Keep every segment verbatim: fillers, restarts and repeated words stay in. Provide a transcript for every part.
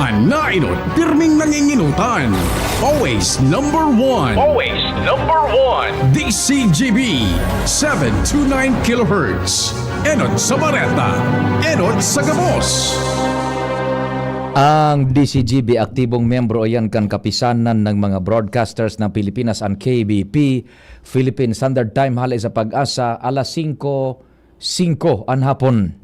An nainot, pirming nanginginutan. Always number one. Always number one. D C G B, seven two nine kilohertz. Enot sa bareta, enot sa gabos. Ang D C G B, aktibong miyembro iyan kan Kapisanan ng mga Broadcasters ng Pilipinas, an K B P, Philippine Standard Time, hale sa PAGASA, alas singko, singko an hapon.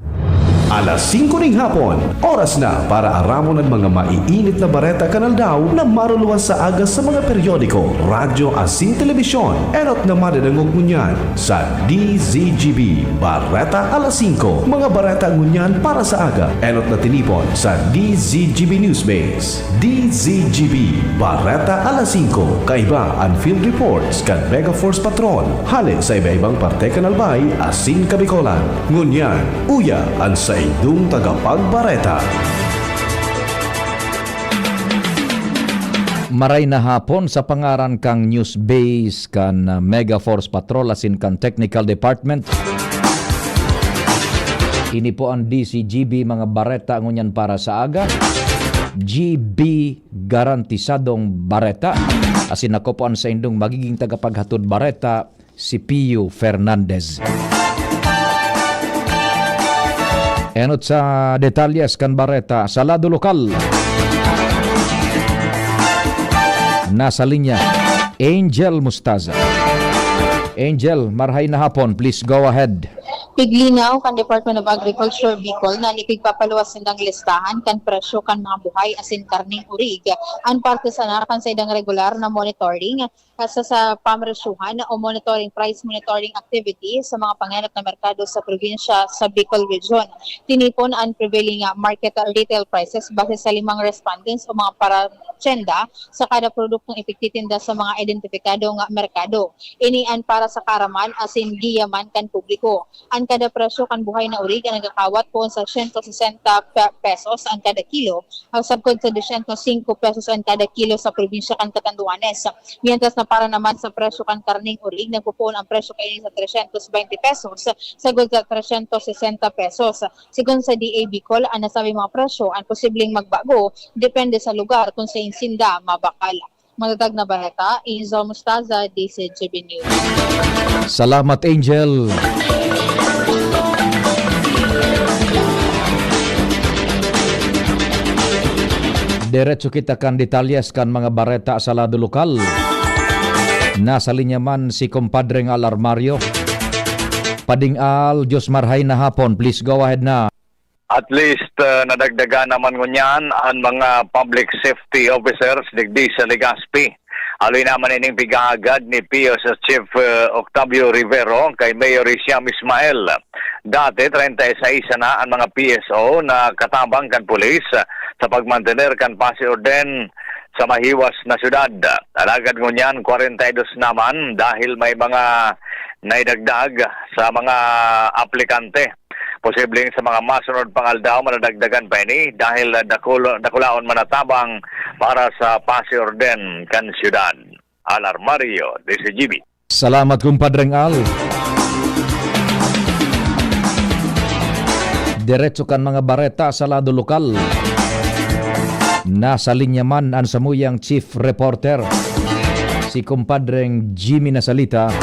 Alas singko ning hapon, oras na para aramon an mga maiinit na bareta kan aldaw na maruluwas sa aga sa mga periodiko, radyo asin telebisyon. Enot na madadangog ngunyan sa D Z G B Bareta alas singko. Mga bareta ngunyan para sa aga, enot na tinipon sa D Z G B Newsbase. D Z G B Bareta alas singko, kaiba an field reports kan Mega Force Patrol, hale sa iba-ibang parte kan Albay asin Kabicolan. Ngunyan, uya an saindong tagapagbareta. Maray na hapon sa pangaran kan Newsbase kan, ah, Mega Force Patrol asin kan Technical Department. Ini po an D Z G B mga bareta ngunyan para sa aga. G B garantisadong bareta. Asin ako po an saindong magiging tagapaghatod bareta, si Pio Fernandez. Enot sa detalyes kan bareta sa lado lokal. Nasa linya, Angel Mustaza. Angel, marhay na hapon. Please go ahead. Piglinaw kan Department of Agriculture Bicol na nipigpapaluwas nindang listahan kan presyo kan mga buhay asin karneng orig an parte sana kan saindang regular na monitoring sa, sa pamresyuhan o monitoring, price monitoring activity sa mga pangenot na merkado sa probinsya sa Bicol Region. Tinipon an prevailing, ah, market retail prices base sa limang respondents o mga paratyenda sa kada produktong ipigtitinda sa mga identipikadong merkado. Ini an para sa kaaraman asin giya man kan publiko. An kada presyo kan buhay na orig an nagakawat poon sa siyento sesenta pe-, pesos an kada kilo, o sagkod sa dosyentos singko pesos an kada kilo sa probinsya kan Catanduanes. Mientras na para naman sa presyo kan karneng orig, nagpupoon ang presyo kaini sa tresyentos baynte pesos, sagkod sa tresyentos sesenta pesos. Sigon sa D A Bicol, an nasabing mga presyo an posibleng magbago depende sa lugar kung sain sinda mabakal. Matatag na bareta, Angel Mustaza, D Z G B News. Salamat, Angel. Diretso kita kan detalyes kan mga bareta sa lado lokal. Nasa linya man si Compadreng Al Armario. Pading Al, Diyos marhay na hapon. Please go ahead na. At least, ah, nadagdagan naman ngunyan an mga public safety officers digdi sa Legazpi. Haloy naman ining pighaagad ni P S S Chief, ah, Octavio Rivero kay Mayor Hisham Ismael. Dati, treinta y seis sana an mga P S O na katabang kan pulis sa pagmantener kan paz y orden sa mahiwas na syudad. Alagad ngunyan, kwarenta y dos naman dahil may mga naidagdag sa mga aplikante. Posibleng sa mga masunod pang aldaw, madadagdagan pa ini dahil dakulo-, dakulaon man na tabang para sa paz y orden kan syudad. Al Armario, D Z G B. Salamat, Kumpadreng Al. Diretso kan mga bareta sa lado lokal. Nasa linya man an samuyang chief reporter, si Kumpadreng Jimmy Nasalita.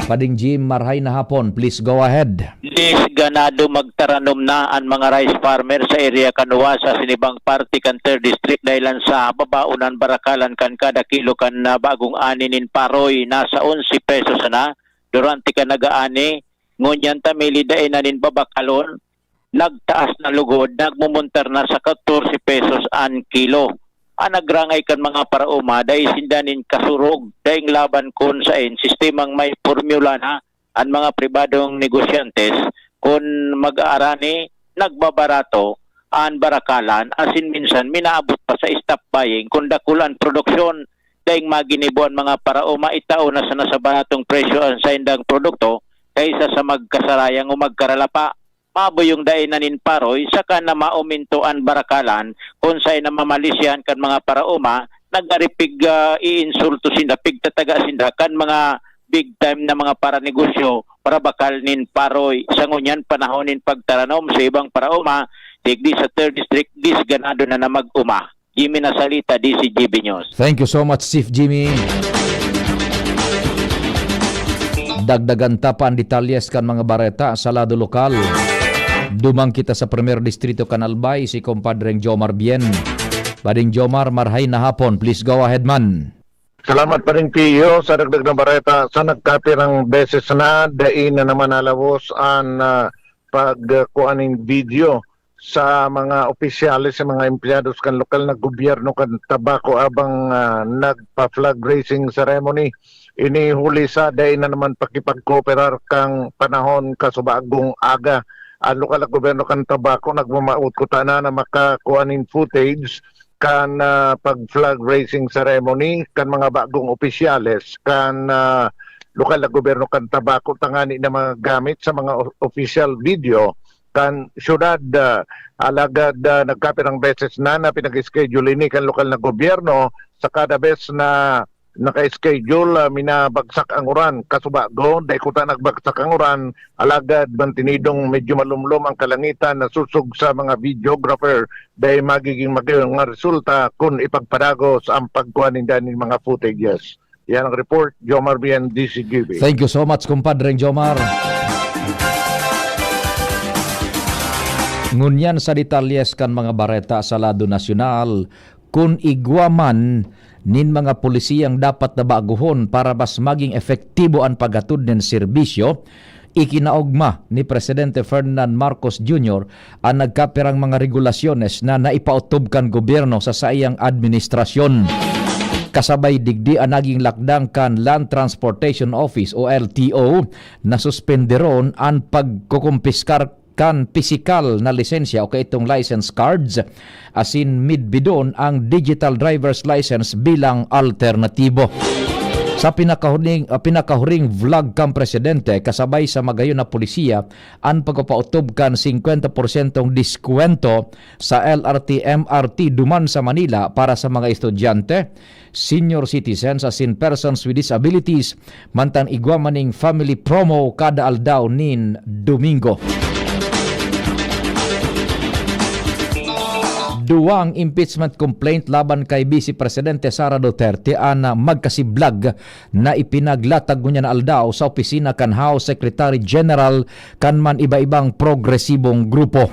Pading Jim, marhay na hapon. Please go ahead. Yes, ganado magtaranom na an mga rice farmer sa area kan Uwas asin ibang parte kan Third District dahilan sa babaon an barakalan kan kada kilo kan, ah, bagong ani nin paroy. Nasa onse pesos sana durante kan nag-aani. Ngunyan ta mili dai na nin babakalon, nagtaas na lugod, nagmumuntar na sa katorse pesos an kilo. An nagrangay kan mga paraoma, dai sinda nin kasurog, daing laban kun saen sistemang may pormula na an mga pribadong negosyantes, kun mag-aarani, nagbabarato an barakalan, asin minsan minaabot pa sa stop buying. Kun dakul an produksyon, daing maginibo an mga paraoma, itao na sana sa baratong presyo an saindang produkto kaysa sa magkasarayang o magkaralapa. Mabuyong dai na nin paroy, saka na mauminto an barakalan, kun saen na mamalisyahan kan mga paraoma, nagaripig, ah, iinsulto sinda, pigtataga sinda kan mga big time na mga paranegosyo, parabakal nin paroy. Sa ngunyan panahon nin pagtaranom sa ibang paraoma, digdi sa third District, disganado na na mag-uma. Jimmy Nasalita, D C G B News. Thank you so much, Chief Jimmy. Dagdagan ta pa an detalyes kan mga bareta sa lado lokal. Duman kita sa Primer Distrito kan Albay, si Compadreng Jomar Bien. Pading Jomar, marhay na hapon. Please go ahead, man. Salamat, Pading Pio. Sa dagdag na bareta, sa nagkapirang beses na, dai na naman nalawos an, ah, pagkuha nin video sa mga opisyales, sa mga empleyados kan lokal na gobyerno kan Tabaco abang, ah, nagpa-flag raising ceremony. Ini huli sa dai na naman pakipagkooperar kan panahon kasubagong aga. Ang lokal na gobyerno kan Tabaco nagmamaot kutana na makakuha nin footage kan, ah, pag-flag raising ceremony kan mga bagong opisyales kan, ah, lokal na gobyerno kan Tabaco, tangani na magamit sa mga o-, official video kan syudad. Ah, alagad, ah, nagkapirang beses na na pinag-schedule ini kan lokal na gobyerno, sa kada bes na naka-schedule, ah, minabagsak ang uran. Kasubago, dai kuta nagbagsak ang uran, alagad mantinidong medyo malumlom ang kalangitan na susog sa mga videographer, dai magiging magayong nga resulta kun ipagpadagos ang pagkuha ninda nin mga footages. Yan ang report, Jomar Bien, D C G B. Thank you so much, Compadreng Jomar. Ngunyan sa detalyes kan mga bareta sa lado nasyonal, kun igwa man nin mga polisiyang dapat na baguhon para mas maging epektibo an paghatod nin serbisyo, ikinaogma ni Presidente Ferdinand Marcos Junior an nagkapirang mga regulasyones na naipaotob kan gobyerno sa saiyang administrasyon. Kasabay digdi an naging lakdang kan Land Transportation Office o L T O na suspenderon an pagkukumpiskar kan pisikal na lisensya o kaitong license cards, asin midbidon ang digital driver's license bilang alternatibo. Sa pinakahuring, ah, pinakahuring vlog kan presidente kasabay sa magayon na polisiya, an pagpapaotob kan singkwenta porsyentong diskwento sa L R T, M R T duman sa Manila para sa mga estudyante, senior citizens asin persons with disabilities, mantang igwa man ning family promo kada aldaw nin Domingo. Duwang impeachment complaint laban kay Vice Presidente Sara Duterte an magkasiblag na ipinaglatag ngunyan na aldaw sa opisina kan House Secretary General kan man iba-ibang progresibong grupo.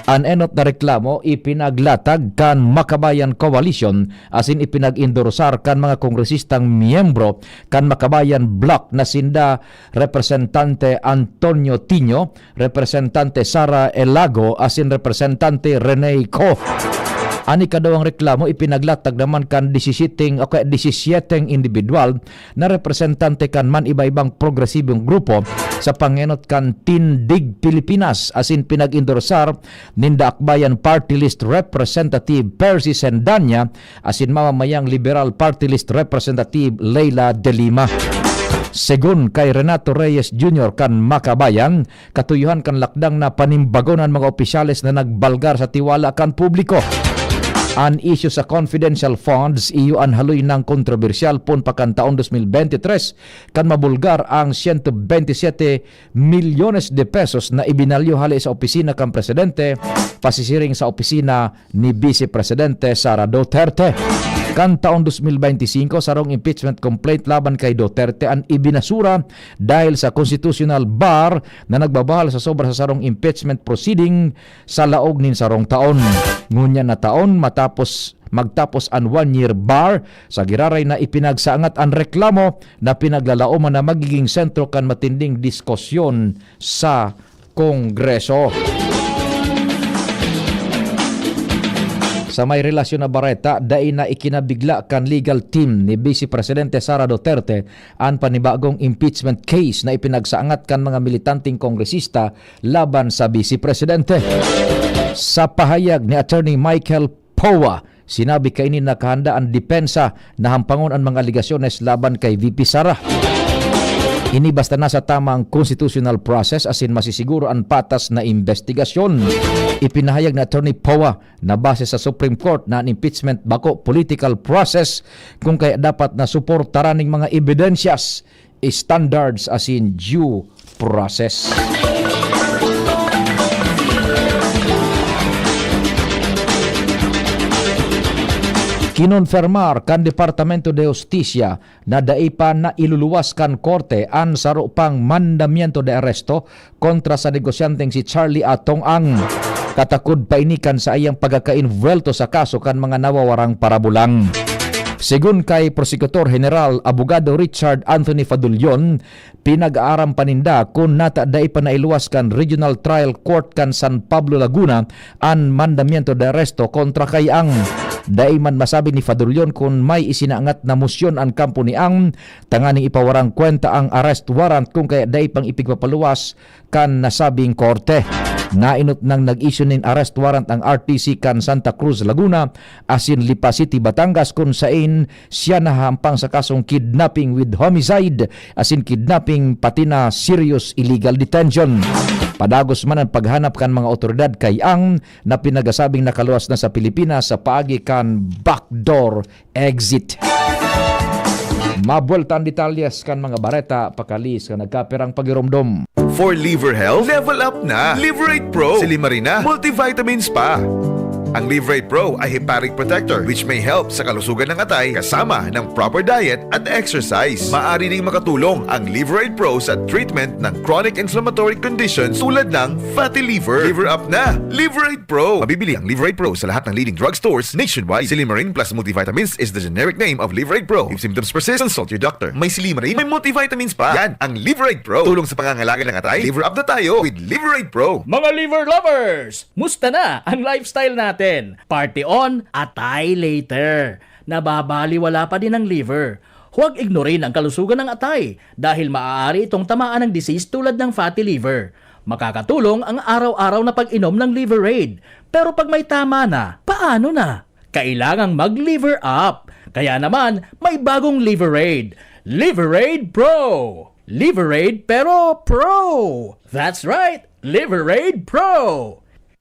An enot na reklamo ipinaglatag kan Makabayan Coalition asin ipinag-endorsar kan mga kongresistang miyembro kan Makabayan Bloc na sinda Representante Antonio Tinio, Representante Sara Elago asin Representante Rene Co. An ikaduwang reklamo ipinaglatag naman kan disisiyete o kaya disisyete individual na representante kan man iba-ibang progresibong grupo sa pangenot kan Tindig Pilipinas asin pinag-endorsar ninda Akbayan Party List Representative Percy Sendanya asin mamamayang Liberal Party List Representative Leila de Lima. Segun kay Renato Reyes Junior kan Makabayan, katuyohan kan lakdang na panimbagon an mga opisyales na nagbalgar sa tiwala kan publiko. An isyu sa confidential funds, iyo an haloy nang kontrobersyal poon pa kan taon dos mil bente tres, kan mabulgar ang siyento bente siyete milyones de pesos na ibinalyo hale sa opisina kan presidente, pasisiring sa opisina ni Vice Presidente Sara Duterte. Kan taon dos mil bente singko, sarong impeachment complaint laban kay Duterte an ibinasura dahil sa constitutional bar na nagbabahal sa sobra sa sarong impeachment proceeding sa laog nin sarong taon. Ngunyan na taon, matapos magtapos an one-year bar, sa giraray na ipinagsaangat an reklamo na pinaglalaoman na magiging sentro kan matinding diskusyon sa Kongreso. Sa may relasyon na bareta, dai na ikinabigla kan legal team ni Vice Presidente Sara Duterte an panibagong impeachment case na ipinagsaangat kan mga militanteng kongresista laban sa Vice Presidente. Sa pahayag ni Attorney Michael Poa, sinabi kaini na kahanda an depensa na hampangon an mga alegasyones laban kay V P Sara. Ini basta nasa tama ang constitutional process asin masisiguro an patas na imbestigasyon. Ipinahayag ni Attorney Poa na base sa Supreme Court na an impeachment bako political process, kun kaya dapat na suportaran ning mga ebidensyas, standards asin due process. Kinonfirmar kan Departamento de Justicia na dai pa nailuluwas kan korte an saro pang mandamiento de aresto kontra sa negosyanteng si Charlie Atong Ang. Katakod pa ini kan saiyang pagkakainbuwelto sa kaso kan mga nawawarang parabulang. Segun kay Prosecutor General Abogado Richard Anthony Fadulyon, pinag-aaram pa ninda kun nata dai pa nailuwas kan Regional Trial Court kan San Pablo, Laguna an mandamiento de aresto kontra kay Ang. Dai man masabi ni Fadulyon kun may isinangat na mosyon an kampo ni Ang tanganing ipawarang kwenta ang arrest warrant kun kaya dai pang ipigpapaluwas kan nasabing korte. Nainot nang nag-issue nin arrest warrant ang R T C kan Santa Cruz, Laguna, asin Lipa City, Batangas, kun sain siya nahahampang sa kasong kidnapping with homicide, asin kidnapping pati na serious illegal detention. Padagos man an paghanap kan mga otoridad kay Ang na pinagasabing nakaluwas na sa Pilipinas sa paagi kan backdoor exit. Mabuwelta an detalyes kan mga bareta, pakaliis kan nagkapirang pagiromdom. For liver health, level up na. Liverate Pro, Silimarina, Multivitamins pa. Ang Liverate Pro ay hepatic protector, which may help sa kalusugan ng atay kasama ng proper diet at exercise. Maaari ding makatulong ang Liverate Pro sa treatment ng chronic inflammatory conditions tulad ng fatty liver. Liver up na! Liverate Pro! Mabibili ang Liverate Pro sa lahat ng leading drugstores nationwide. Silimarin Plus Multivitamins is the generic name of Liverate Pro. If symptoms persist, consult your doctor. May Silimarin, may multivitamins pa. Yan ang Liverate Pro. Tulong sa pangangalaga ng atay. Liver up na tayo with Liverate Pro. Mga liver lovers! Musta na ang lifestyle natin? Party on, atay later. Nababaliwala pa din ang liver. Huwag ignorin ang kalusugan ng atay dahil maaari itong tamaan ng disease tulad ng fatty liver. Makakatulong ang araw-araw na pag-inom ng Liverade. Pero pag may tama na, paano na? Kailangang mag-liver up. Kaya naman, may bagong Liverade. Liverade Pro! Liverade pero Pro! That's right! Liverade Pro!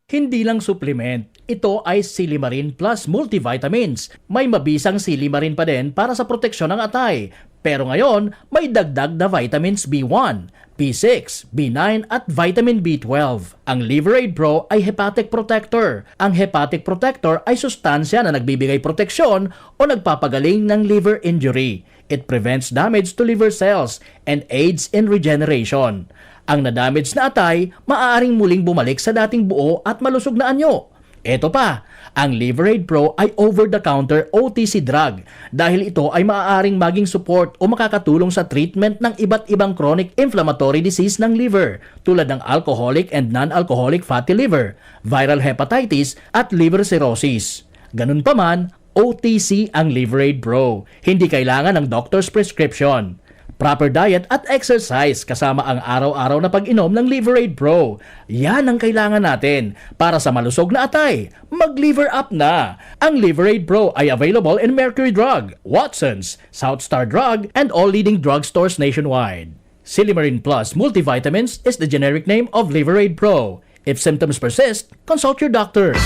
Hindi lang supplement, ito ay Silimarin Plus Multivitamins. May mabisang Silimarin pa din para sa proteksyon ng atay. Pero ngayon, may dagdag na vitamins B one, B six, B nine at vitamin B twelve. Ang Liverade Pro ay hepatic protector. Ang hepatic protector ay sustansya na nagbibigay proteksyon o nagpapagaling ng liver injury. It prevents damage to liver cells and aids in regeneration. Ang na-damage na atay maaaring muling bumalik sa dating buo at malusog na anyo. Eto pa, ang Liverade Pro ay over-the-counter O T C drug dahil ito ay maaaring maging support o makakatulong sa treatment ng iba't ibang chronic inflammatory disease ng liver tulad ng alcoholic and non-alcoholic fatty liver, viral hepatitis at liver cirrhosis. Ganun pa man, O T C ang Liverade Pro. Hindi kailangan ng doctor's prescription. Proper diet at exercise kasama ang araw-araw na pag-inom ng Liverade Pro. Yan ang kailangan natin para sa malusog na atay. Mag-liver up na! Ang Liverade Pro ay available in Mercury Drug, Watson's, South Star Drug, and all leading drugstores nationwide. Silimarin Plus Multivitamins is the generic name of Liverade Pro. If symptoms persist, consult your doctor.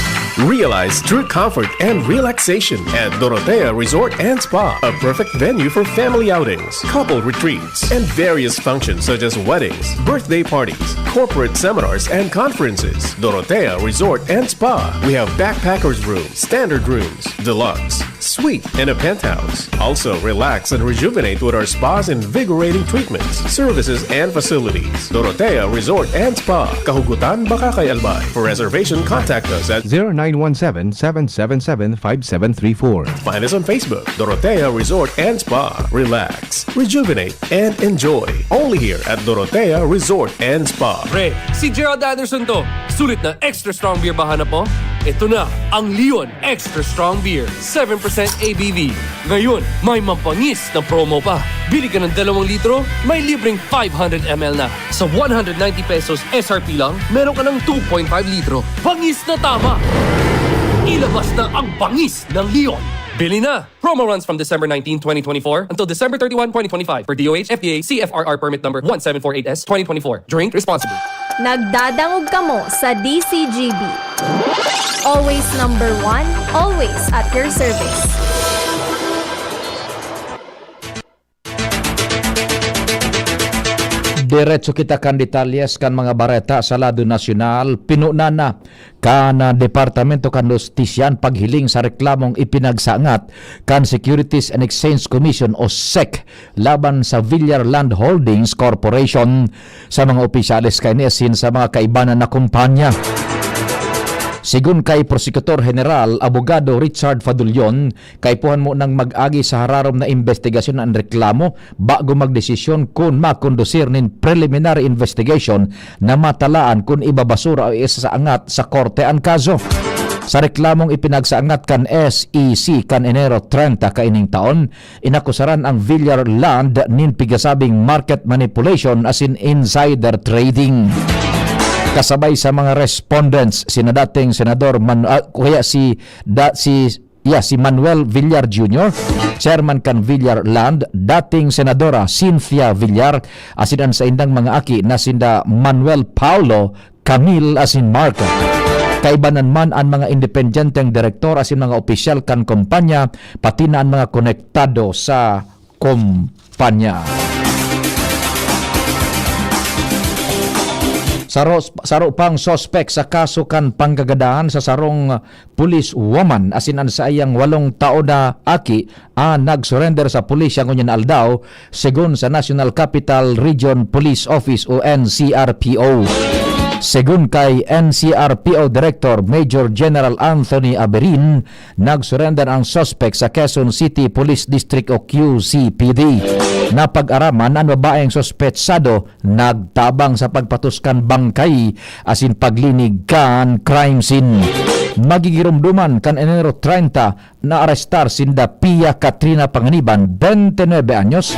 Realize true comfort and relaxation at Dorotea Resort and Spa, a perfect venue for family outings, couple retreats, and various functions such as weddings, birthday parties, corporate seminars, and conferences. Dorotea Resort and Spa. We have backpackers room, standard rooms, deluxe, suite, and a penthouse. Also, relax and rejuvenate with our spa's invigorating treatments, services, and facilities. Dorotea Resort and Spa, Kahugutan, Bacacay, Albay. For reservation, contact us at zero nine one seven, seven seven seven, five seven three four. Find us on Facebook, Dorotea Resort and Spa. Relax, rejuvenate, and enjoy. Only here at Dorotea Resort and Spa. Pre, si Gerald Anderson to. Sulit na extra strong beer ba hanap mo? Ito na ang Leon Extra Strong Beer, seven percent A B V. Ngayon, may mabangis na promo pa. Bili ka ng dalawang litro, may libreng five hundred M L na. Sa one hundred ninety pesos S R P lang, meron ka ng two point five litro. Bangis na tama! Ilabas na ang bangis ng Leon. Bili na! Promo runs from December nineteen, twenty twenty-four until December thirty-one, twenty twenty-five per D O H F D A C F R R permit number one seven four eight S twenty twenty-four. Drink responsibly. Nagdadangog kamo sa D C G B. Always number one, always at your service. Diretso kita kan detalyes kan mga bareta sa lado nasyonal. Pinuna na kan, ah, Departamento kan Hustisya an paghiling sa reklamong ipinagsangat kan Securities and Exchange Commission o sec laban sa Villar Land Holdings Corporation sa mga opisyales kaini asin sa mga kaibanan na kumpanya. Sigon kay Prosecutor General Abogado Richard Fadullon, kaipuhan mo nang mag-agi sa hararom na imbestigasyon an reklamo bago magdesisyon kun makondusir nin preliminary investigation na matalaan kun ibabasura o isasaangat sa korte an kaso. Sa reklamong ipinagsaangat kan S E C kan Enero treinta kaining taon, inakusaran ang Villar Land nin pigasabing market manipulation asin insider trading. Kasabay sa mga respondents, sina dating Senador Man-, ah, kaya si, da-, si, yeah, si Manuel Villar Junior, chairman kan Villar Land, dating Senadora Cynthia Villar, asin an saindang mga aki na sinda Manuel Paulo, Camille asin Mark. Kaibanan man an mga independenteng direktor asin mga opisyal kan kompanya, pati na an mga konektado sa kompanya. Saro, saro pang suspek sa kaso kan panggagadan sa sarong police woman asin an saiyang walong taon na aki an nagsurrender sa pulisya ngunyan na aldaw, segun sa National Capital Region Police Office o N C R P O. Segun kay N C R P O Director Major General Anthony Aberin, nagsurrender ang suspek sa Quezon City Police District o Q C P D. Napag-araman na an babaeng suspetsado nagtabang sa pagpatos kan bangkay asin paglinig kan crime scene. Magigiromdoman kan Enero treinta, naarestar sinda Pia Katrina Panganiban, twenty-nine anyos,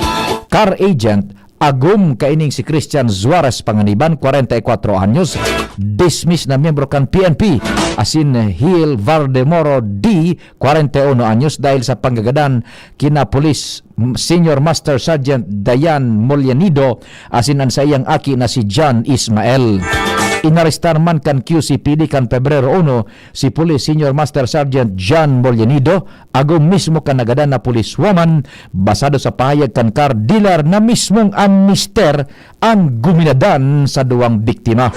car agent, agom kaining si Christian Suarez Panganiban, kwarenta y kwatro anyos, dismiss na miyembro kan P N P, asin Hiel Valdemoro D, kwarenta y uno anyos, dahil sa panggagadan kina Police Senior Master Sergeant Dayan Molianido asin an saiyang aki na si John Ismael. Inarestar man kan Q C P D kan Pebrero uno si Police Senior Master Sergeant John Molianido, agom mismo kan nagadan na policewoman, basado sa pahayag kan car dealer na mismong an mister an guminadan sa duwang biktima.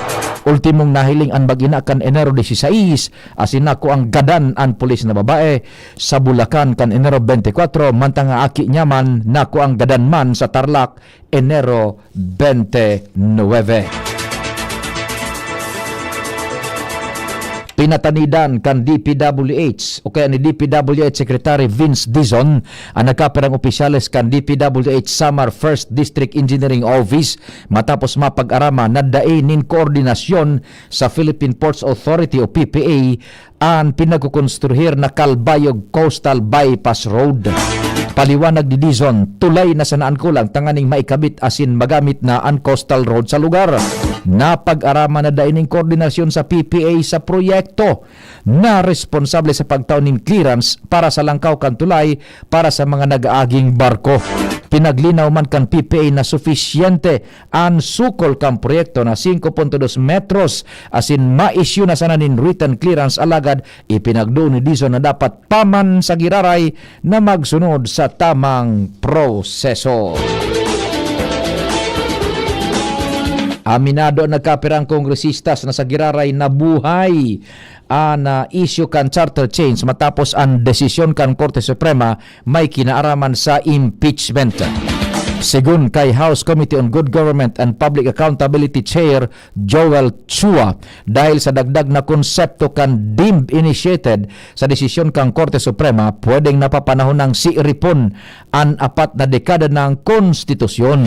Ultimong nahiling an mag-ina kan Enero dieciséis, asin nakuang gadan an pulis na babae sa Bulacan kan Enero twenty-four, mantang ang aki niya man nakuang gadan man sa Tarlac, Enero twenty-nine. Pinatanidan kan D P W H o kaya ni D P W H Secretary Vince Dizon ang nagkapirang opisyales kan D P W H Samar First District Engineering Office matapos mapag-araman na dai nin koordinasyon sa Philippine Ports Authority o P P A an pinagkukonstruhir na Calbayog Coastal Bypass Road. Paliwanag ni Dizon, tulay na sana an kulang tanganing maikabit asin magamit na an coastal road sa lugar. Napag-araman na dai nin koordinasyon sa P P A sa proyekto na responsable sa pagtao nin clearance para sa langkaw kan tulay para sa mga nag-aaging barko. Pinaglinaw man kan P P A na sufisyente an sukol kan proyekto na singko punto dos metros asin ma-issue na sana nin written clearance, alagad ipinagduon ni Dizon na dapat pa man sa giraray na magsunod sa tamang proseso. Aminado ang nagkapirang kongresistas na sa giraray nabuhay an, ah, isyu kan charter change matapos an desisyon kan Korte Suprema may kinaaraman sa impeachment. Segun kay House Committee on Good Government and Public Accountability Chair Joel Chua, dahil sa dagdag na konsepto kan deemed initiated sa desisyon kan Korte Suprema, pwedeng napapanahon nang siiripon an apat na dekada ng konstitusyon.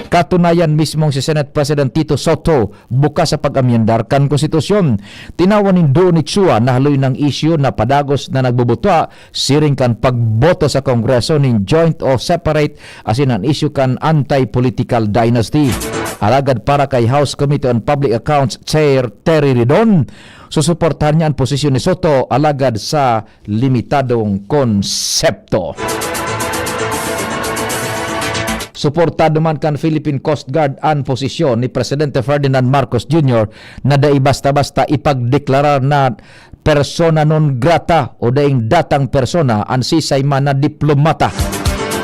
Katunayan, mismong si Senate President Tito Sotto bukas sa pag-amyendar kan konstitusyon. Tinawan nin duo ni Chua na haloy nang isyu na padagos na nagbubuta siring kan pagboto sa Kongreso nin joint o separate asin an isyu kan anti-political dynasty. Alagad para kay House Committee on Public Accounts Chair Terry Ridon, susuportahan niya an posisyon ni Sotto alagad sa limitadong konsepto. Suportado man kan Philippine Coast Guard an posisyon ni Presidente Ferdinand Marcos Junior na dai basta-basta ipagdeklarar na persona non grata o daing datang persona an sisay man na diplomata.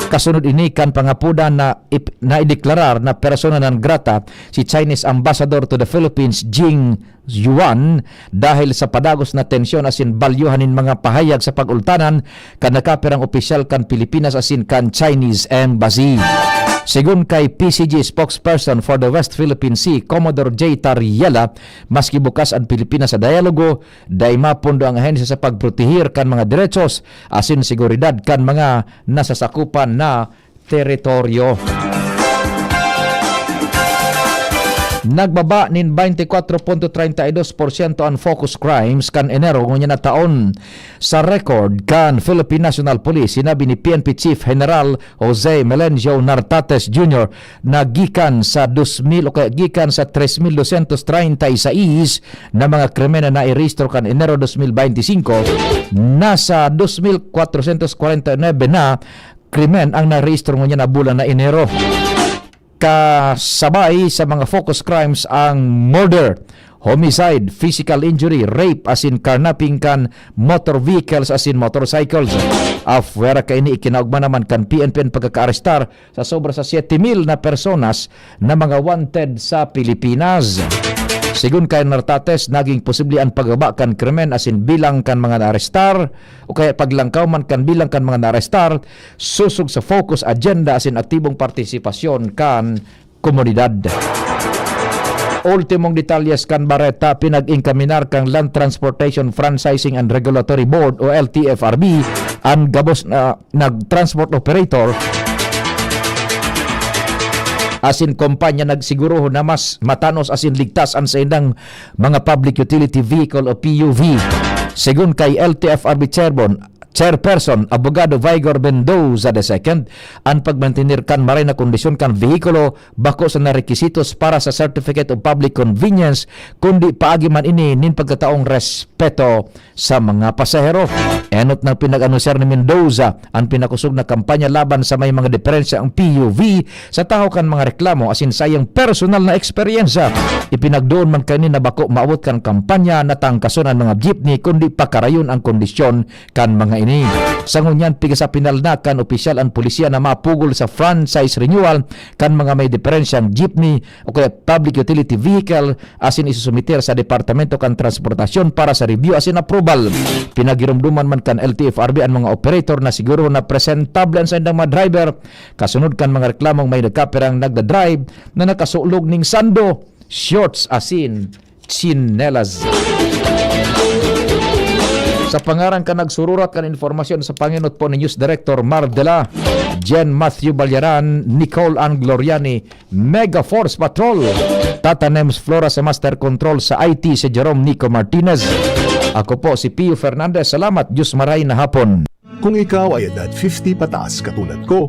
Kasunod ini kan pangapodan na ip-, na ideklarar na persona non grata si Chinese Ambassador to the Philippines, Jing Yuan, dahil sa padagos na tensyon asin balyohan nin mga pahayag sa pag-ultanan kan nakapirang opisyal kan Pilipinas asin kan Chinese Embassy. Sigon kay P C G spokesperson for the West Philippine Sea, Commodore J Tariela, maski bukas an Pilipinas sa dialogo, dai mapundo ang ahensya sa pagprotehir kan mga derechos asin seguridad kan mga nasasakupan na teritoryo. Nagbaba nin twenty-four point treinta y dos porsyento an focus crimes kan Enero ngunyan na taon. Sa record kan Philippine National Police, sinabi ni P N P Chief General Jose Melencio Nartates Junior na gikan sa dos mil o kaya gikan sa tres mil dosyentos treinta y seis na mga krimen na nairehistro kan Enero dos mil beintisinko, nasa dos mil kwatrosyentos kwarenta y nuebe na krimen ang narehistro ngunyan na bulan na Enero. Kasabay sa mga focus crimes ang murder, homicide, physical injury, rape asin carnapping kan motor vehicles asin motorcycles. Afuera kaini, ikinaogma naman kan P N P an pagkakaarestar sa sobra sa siyete mil na personas na mga wanted sa Pilipinas. Sigon kay Nartates, naging posible an pagbaba kan krimen asin bilang kan mga naarestar o kaya paglangkaw man kan bilang kan mga naarestar sosog sa focus agenda asin aktibong partisipasyon kan komunidad. Ultimong detalyes kan bareta, pinag-inkaminar kan Land Transportation Franchising and Regulatory Board o L T F R B an gabos na nag-transport operator asin kompanya nagsigurohon na mas matanos asin ligtas an saindang mga public utility vehicle o P U V. Sigon kay L T F R B Chairman, Chairperson, Abogado Vigor Mendoza the second, an pagmantener kan maray na kondisyon kan vehikulo bako sa narekwisitos para sa Certificate of Public Convenience, kundi paagi man ini nin pagtataong respeto sa mga pasahero. Enot nang pinag-anunsiyar ni Mendoza an pinakosog na kampanya laban sa may mga diferensya ang P U V sa tahaw kan mga reklamo asin sa iyang personal na eksperyensya. Ipinagdoon man kaini na bako maabot kan kampanya na tangkason an mga jeepney kundi pakarayon ang kondisyon kan mga ini. Sa ngunyan, piga sa pinalna kan opisyal an polisiya na mapugol sa franchise renewal kan mga may diferensyang jeepney o kaya public utility vehicle asin isusumiter sa Departamento kan Transportasyon para sa review asin approval. Pinagiromdoman man kan L T F R B an mga operator na siguro na presentable an saindang mga driver kasunod kan mga reklamong may nagkapirang nagdadrive na nakasulog ning sando, shorts asin tsinelas. Sa pangaran kan nagsururat kan impormasyon sa pangenot po ni News Director Mar Dela, Jen Matthew Balyaran, Nicole Ann Gloriani, Mega Force Patrol, Tata Nems Flora sa Master Control, sa I T si Jerome Nico Martinez. Ako po si Pio Fernandez. Salamat, Diyos maray na hapon. Kung ikaw ay edad fifty pataas katulad ko,